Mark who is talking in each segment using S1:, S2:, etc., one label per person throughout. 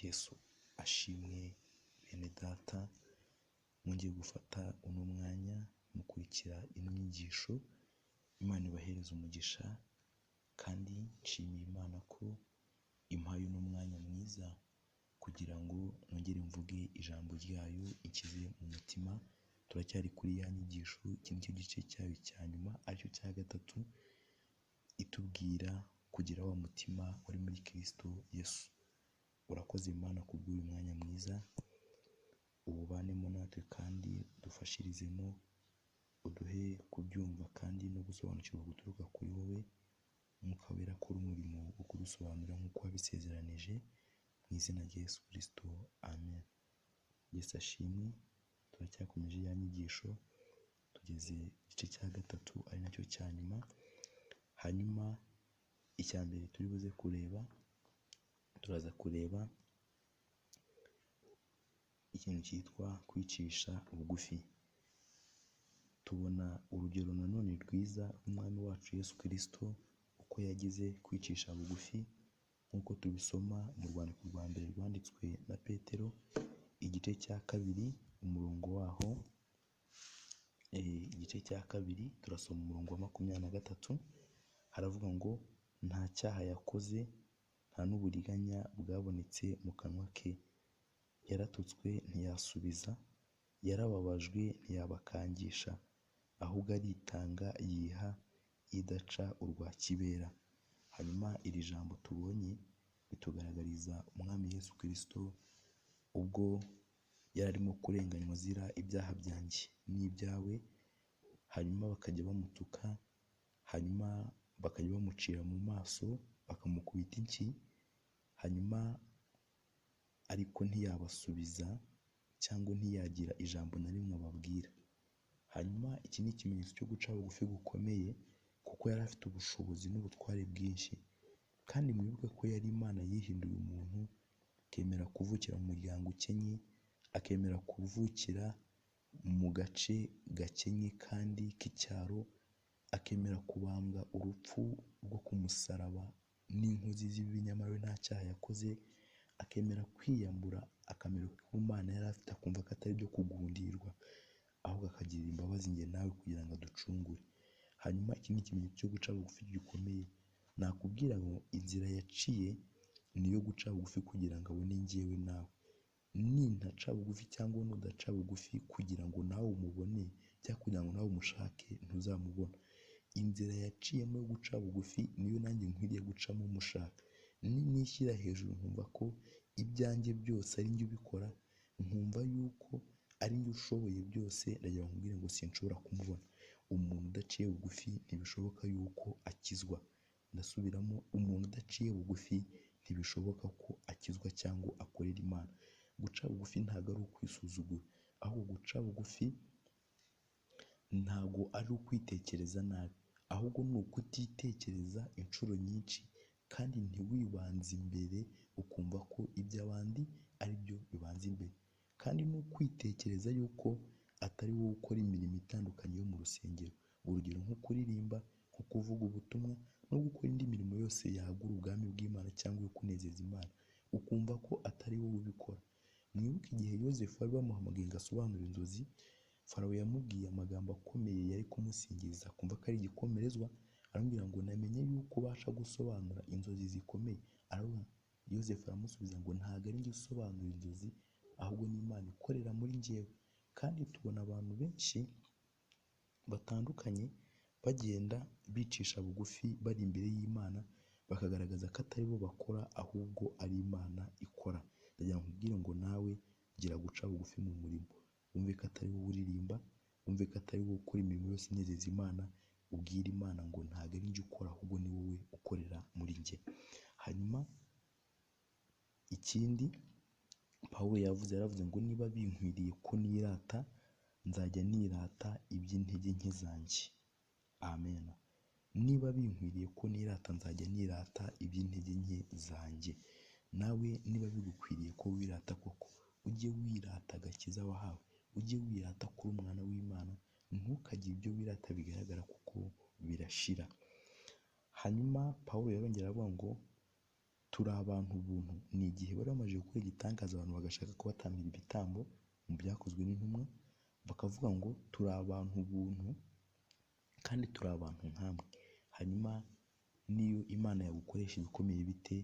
S1: Yesu ashimwe bene data, mwongeye gufata uno mwanya mukurikira ino nyigisho, Imana ibahereze umugisha kandi nshimiye Imana ko impaye uno mwanya mwiza kugira ngo nongere mvuge ijambo ryayo inshyize mu mutima. Turacyari kuri ya nyigisho, iki nicyo gice cyayo cya nyuma aricyo cya gatatu, itubwira kugira wa mutima wari muri Kristo Yesu. Urakoze Imana kubw'uyu mwanya mwiza, uwubanemo natwe kandi dufashirizemo, uduhe kubyumva kandi no gusobanukirwa guturuka kuri wowe. Mwuka Wera akora umurimo wo kudusobanurira nk'uko wabisezeranije, mu izina rya Yesu Kristo, amen. Yesu ashimwe, turacyakomeje ya nyigisho, tugeze igice cya gatatu ari nacyo cya nyuma. Hanyuma icya mbere turi buze kureba, turaza kureba ikintu cyitwa kwicisha bugufi. Tubona urugero nanone rwiza rw'Umwami wacu Yesu Kristo, uko yagize kwicisha bugufi, nk'uko tubisoma mu rwandiko rwa mbere rwanditswe na Petero, igice cya kabiri umurongo waho, igice cya kabiri turasoma umurongo wa 23, haravuga ngo nta cyaha yakoze, nta n'uburiganya bwabonetse mu kanwa ke, yaratutswe ntiyasubiza, yarababajwe ntiyabakangisha, ahubwo aritanga yiha idaca urwa kibera. Hanyuma iri jambo tubonye ritugaragariza Umwami Yesu Kristo ubwo yari arimo kurenganywa azira ibyaha byanjye n'ibyawe, hanyuma bakajya bamutuka, hanyuma bakajya bamucira mu maso, bakamukubita inshyi, hanyuma ariko ntiyabasubiza cyangwa ntiyagira ijambo na rimwe ababwira. Hanyuma iki ni ikimenyetso cyo guca bugufi gukomeye, kuko yari afite ubushobozi n'ubutware bwinshi, kandi mwibuke ko yari Imana yihinduye umuntu, akemera kuvukira mu muryango ukennye, akemera kuvukira mu gace gakennye kandi k'icyaro, akemera kubambwa urupfu rwo ku musaraba n'inkozi z'ibibi nyamara we nta cyaha yakoze, akemera kwiyambura akamero k'Imana yari afite, akumva ko atari ibyo kugundirwa, ahubwo akagirira imbabazi njye nawe kugira ngo aducungure. Hanyuma iki ni ikimenyetso cyo guca bugufi gikomeye. Nakubwira ngo inzira yaciye ni iyo guca bugufi kugira ngo abone njyewe nawe. Nintaca bugufi cyangwa nudaca bugufi kugira ngo nawe umubone cyangwa kugira ngo nawe umushake, ntuzamubona. Inzira yaciyemo yo guca bugufi niyo nanjye nkwiriye gucamo mushaka. Ninishyira hejuru nkumva ko ibyanjye byose ari njye ubikora, nkumva yuko ari njye ushoboye byose, ndagira ngo nkubwire ngo sinshobora kumubona. Umuntu udaciye bugufi ntibishoboka yuko akizwa. Ndasubiramo, umuntu udaciye bugufi ntibishoboka ko akizwa cyangwa akorera Imana. Guca bugufi ntabwo ari ukwisuzugura, ahubwo guca bugufi ntabwo ari ukwitekereza nabi, ahubwo ni ukutitekereza inshuro nyinshi kandi ntiwibanze imbere ukumva ko iby'abandi ari byo bibanza imbere, kandi ni ukwitekereza yuko atari wowe ukora imirimo itandukanye yo mu rusengero, urugero nko kuririmba, nko kuvuga ubutumwa no gukora indi mirimo yose yagura ubwami bw'Imana cyangwa yo kunezeza Imana, ukumva ko atari wowe ubikora. Mwibuke igihe Yozefu bari bamuhamagaye ngo asobanure inzozi, Farawo yamubwiye amagambo akomeye yari kumusingiza akumva ko ari igikomerezwa, aramubwira ngo namenye yuko ubasha gusobanura inzozi zikomeye. Aravuga, Yozefu aramusubiza ngo ntabwo ari njye usobanura inzozi, ahubwo ni Imana ikorera muri njyewe. Kandi tubona abantu benshi batandukanye bagenda bicisha bugufi bari imbere y'Imana, bakagaragaza ko atari bo bakora ahubwo ari Imana ikora. Ndagira ngo nkubwire ngo nawe gira guca bugufi mu murimo, wumve ko atari wowe uririmba, wumve ko atari wowe ukora imirimo yose inezeza Imana, ubwire Imana ngo ntabwo ari njye ukora ahubwo ni wowe ukorera muri njye. Hanyuma ikindi Pawulo yavuze, yaravuze ngo niba binkwiriye ko nirata, nzajya nirata iby'intege nke zanjye. Amen. Niba binkwiriye ko nirata, nzajya nirata iby'intege nke zanjye. Nawe niba bigukwiriye ko wirata koko, ujye wirata agakiza wahawe, ujye wirata kuri umwana w'Imana, ntukagire ibyo wirata bigaragara kuko birashira. Hanyuma Pawulo yarongera aravuga ngo Turi abantu buntu. Ni igihe bari bamaze gukora igitangaza abantu bagashaka kubatambira ibitambo mu byakozwe n'intumwa, bakavuga ngo turi abantu buntu kandi turi abantu nkamwe. Hanyuma niyo Imana yagukoresha ibikomeye bite,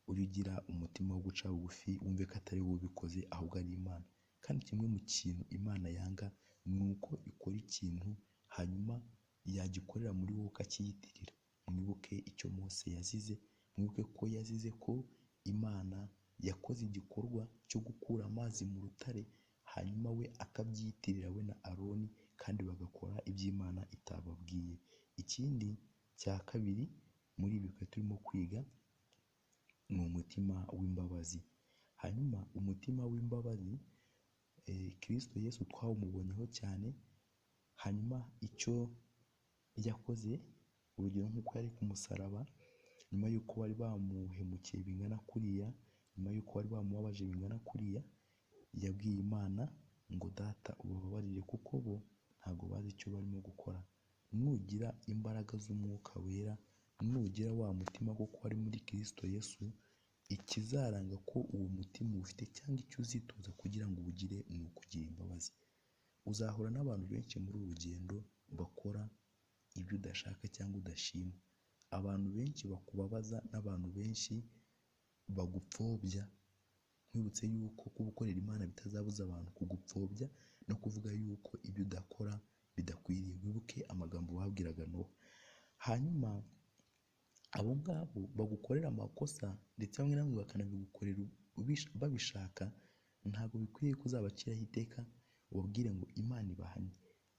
S1: ujye ugira umutima wo guca bugufi, wumve ko atari wowe ubikoze ahubwo ari Imana. Kandi kimwe mu kintu Imana yanga ni uko ikora ikintu hanyuma yagikorera muri wowe ukakiyitirira. Mwibuke icyo Mose yazize, mwibuke ko yazize ko Imana yakoze igikorwa cyo gukura amazi mu rutare, hanyuma we akabyiyitirira we na Aroni, kandi bagakora ibyo Imana itababwiye. Ikindi cya kabiri muri ibi twari turimo kwiga ni umutima w'imbabazi. Hanyuma umutima w'imbabazi Kristo Yesu twawumubonyeho cyane, hanyuma icyo yakoze, urugero nk'uko yari ku musaraba, nyuma y'uko bari bamuhemukiye bingana kuriya, nyuma y'uko bari bamubabaje bingana kuriya, yabwiye Imana ngo Data ubababarire kuko bo ntabwo bazi icyo barimo gukora. Nugira imbaraga z'umwuka wera, nugira wa mutima kuko wari muri Kristo Yesu, ikizaranga ko uwo mutima uwufite cyangwa icyo uzitoza kugira ngo uwugire ni ukugira imbabazi. Uzahura n'abantu benshi muri uru rugendo bakora ibyo udashaka cyangwa udashima. Abantu benshi bakubabaza n'abantu benshi bagupfobya. Nkwibutse yuko kuba ukorera Imana bitazabuza abantu kugupfobya no kuvuga yuko ibyo udakora bidakwiriye. Wibuke amagambo babwiraga Nowa. Hanyuma abo ngabo bagukorera amakosa ndetse bamwe na bamwe bakanabigukorera babishaka, ntabwo bikwiye ko uzabaciraho iteka ubabwire ngo Imana ibahane.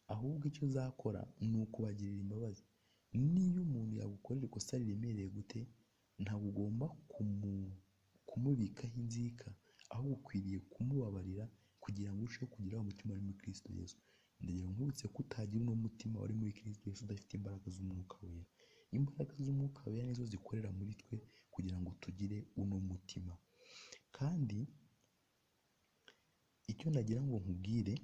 S1: Ahubwo icyo uzakora ni ukubagirira imbabazi. Niyo umuntu yagukorera ikosa riremereye gute, ntabwo ugomba kumubikaho inzika, ahubwo ukwiriye kumubabarira kugira ngo urusheho kugira wa mutima wari muri Kristo Yesu. Ndagira ngo nkwibutse ko utagira uno mutima wari muri Kristo Yesu udafite imbaraga z'umwuka wera. Imbaraga z'umwuka wera nizo zikorera muri twe kugira ngo tugire uno mutima. Kandi icyo nagira ngo nkubwire,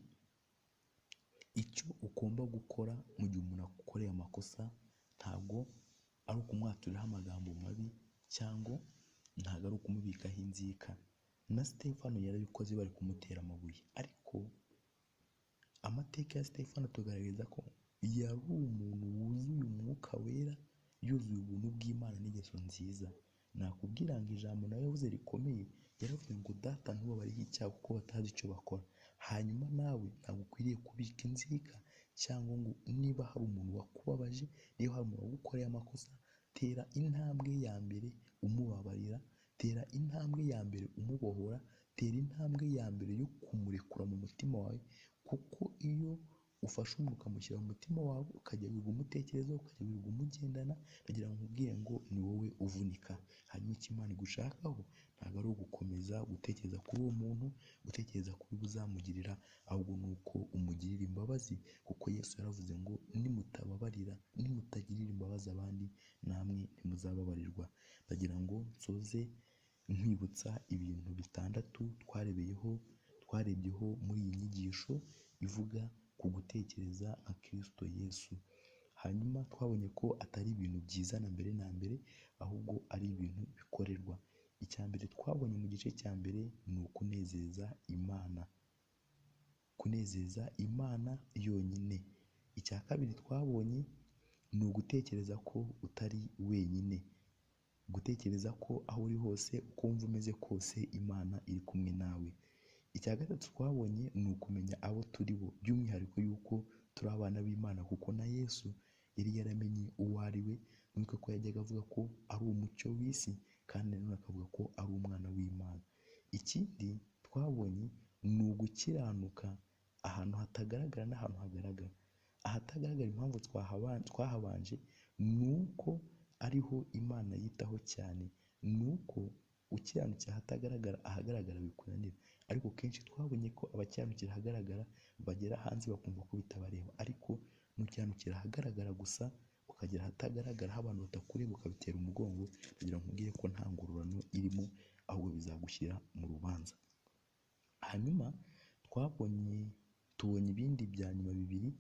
S1: icyo ugomba gukora mu gihe umuntu agukoreye amakosa, ntabwo ari ukumwaturiraho amagambo mabi cyangwa ntabwo ari ukumubikaho inzika. Na Sitefano yarabikoze bari kumutera amabuye, ariko amateka ya Sitefano atugaragariza ko yari umuntu wuzuye umwuka wera, yuzuye ubuntu bw'Imana n'ingeso nziza. Nakubwira ngo ijambo nawe yavuze rikomeye, yaravuze ngo Data ntubabariho icyaha kuko batazi icyo bakora. Hanyuma nawe ntabwo ukwiriye kubika inzika cyangwa ngo niba hari umuntu wakubabaje, niba hari umuntu wagukoreye amakosa, tera intambwe ya mbere umubabarira, tera intambwe ya mbere umubohora, tera intambwe ya mbere yo kumurekura mu mutima wawe, kuko iyo ufashe umuntu ukamushyira mu mutima wawe, ukajya wirirwa umutekerezaho, ukajya wirirwa umugendana, ndagira ngo nkubwire ngo ni wowe uvunika. Hanyuma icyo Imana igushakaho ntabwo ari ugukomeza gutekereza kuri uwo muntu, gutekereza ku bibi uzamugirira, ahubwo ni uko umugirira imbabazi, kuko Yesu yaravuze ngo nimutababarira, nimutagirira imbabazi abandi, namwe ntimuzababarirwa. Ndagira ngo nsoze nkwibutsa ibintu bitandatu twarebyeho muri iyi nyigisho ivuga ku gutekereza nka Kristo Yesu. Hanyuma twabonye ko atari ibintu byizana mbere na mbere, ahubwo ari ibintu bikorerwa. Icya mbere twabonye mu gice cya mbere ni ukunezeza Imana. Kunezeza Imana yonyine. Icya kabiri twabonye ni ugutekereza ko utari wenyine. Gutekereza ko aho uri hose, uko wumva umeze kose, Imana iri kumwe nawe. Icya gatatu twabonye ni ukumenya abo turi bo, by'umwihariko yuko turi abana b'Imana, kuko na Yesu yari yaramenye uwo ari we, mwibuke ko yajyaga avuga ko ari umucyo w'isi, kandi nanone akavuga ko ari umwana w'Imana. Ikindi twabonye ni ugukiranuka ahantu hatagaragara n'ahantu hagaragara. Ahatagaragara impamvu twahabanje ni uko ariho Imana yitaho cyane, ni uko ukiranukira ahatagaragara, ahagaragara bikunanira. Ariko kenshi twabonye ko abakiranukira ahagaragara bagera hanze bakumva ko bitabareba, ariko nukiranukira ahagaragara gusa ukagera ahatagaragara aho abantu batakureba ukabitera umugongo, kugira ngo nkubwire ko nta ngororano irimo, ahubwo bizagushyira mu rubanza. Hanyuma tubonye ibindi bya nyuma bibiri.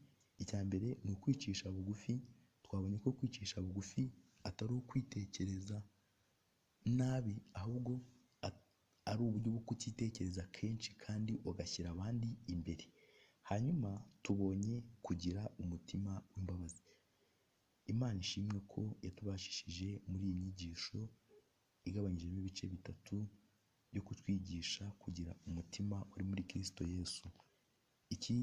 S1: Icya mbere ni ukwicisha bugufi. Twabonye ko kwicisha bugufi atari ukwitekereza nabi, ahubwo ari uburyo bwo kutitekereza kenshi kandi ugashyira abandi imbere. Hanyuma tubonye kugira umutima w'imbabazi. Imana ishimwe ko yatubashishije muri iyi nyigisho igabanyijemo ibice bitatu byo kutwigisha kugira umutima uri muri Kristo Yesu. Iki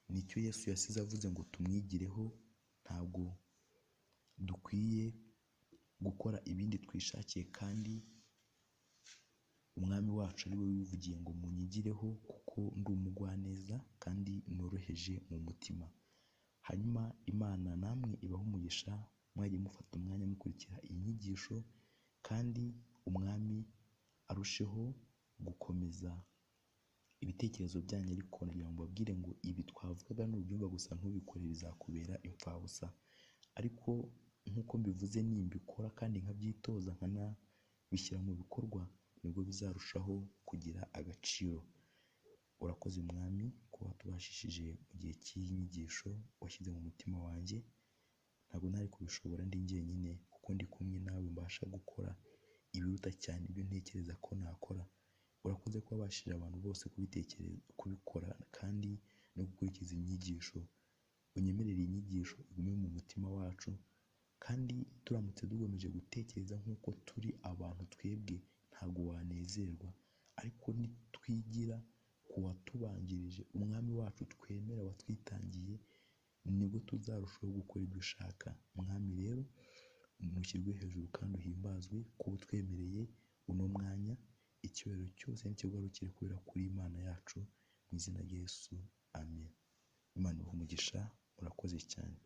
S1: nicyo Yesu yasize avuze ngo tumwigireho, ntabwo dukwiye gukora ibindi twishakiye kandi umwami wacu ari we wivugiye ngo munyigireho kuko ndi umugwaneza kandi noroheje mu mutima. Hanyuma Imana namwe ibahe umugisha, mwagiye mufata umwanya mukurikira iyi nyigisho, kandi umwami arusheho gukomeza ibitekerezo byanyu. Ariko nagira ngo mbabwire ngo ibi twavugaga nubyumva gusa ntubikore bizakubera imfabusa. Ariko nk'uko mbivuze nimbikora kandi nkabyitoza nkanabishyira mu bikorwa, nibwo bizarushaho kugira agaciro. Urakoze Mwami kuba watubashishije mu gihe cy'iyi nyigisho washyize mu mutima wanjye. Ntabwo nari kubishobora ndi njyenyine, kuko ndi kumwe nawe mbasha gukora ibiruta cyane ibyo ntekereza ko nakora. Urakoze ko wabashije abantu bose kubitekereza, kubikora kandi no gukurikiza inyigisho. Unyemerere iyi nyigisho igume mu mutima wacu, kandi turamutse dukomeje gutekereza nk'uko turi abantu twebwe ntabwo wanezerwa. Ariko nitwigira ku watubanjirije, umwami wacu twemera watwitangiye, nibwo tuzarushaho gukora ibyo ushaka. Mwami rero ntushyirwe hejuru kandi uhimbazwe kuba utwemereye uno mwanya. Icyubahiro cyose nikigarukire kubera kuri Imana yacu, mu izina rya Yesu, amen. Imana ibahe umugisha, murakoze cyane.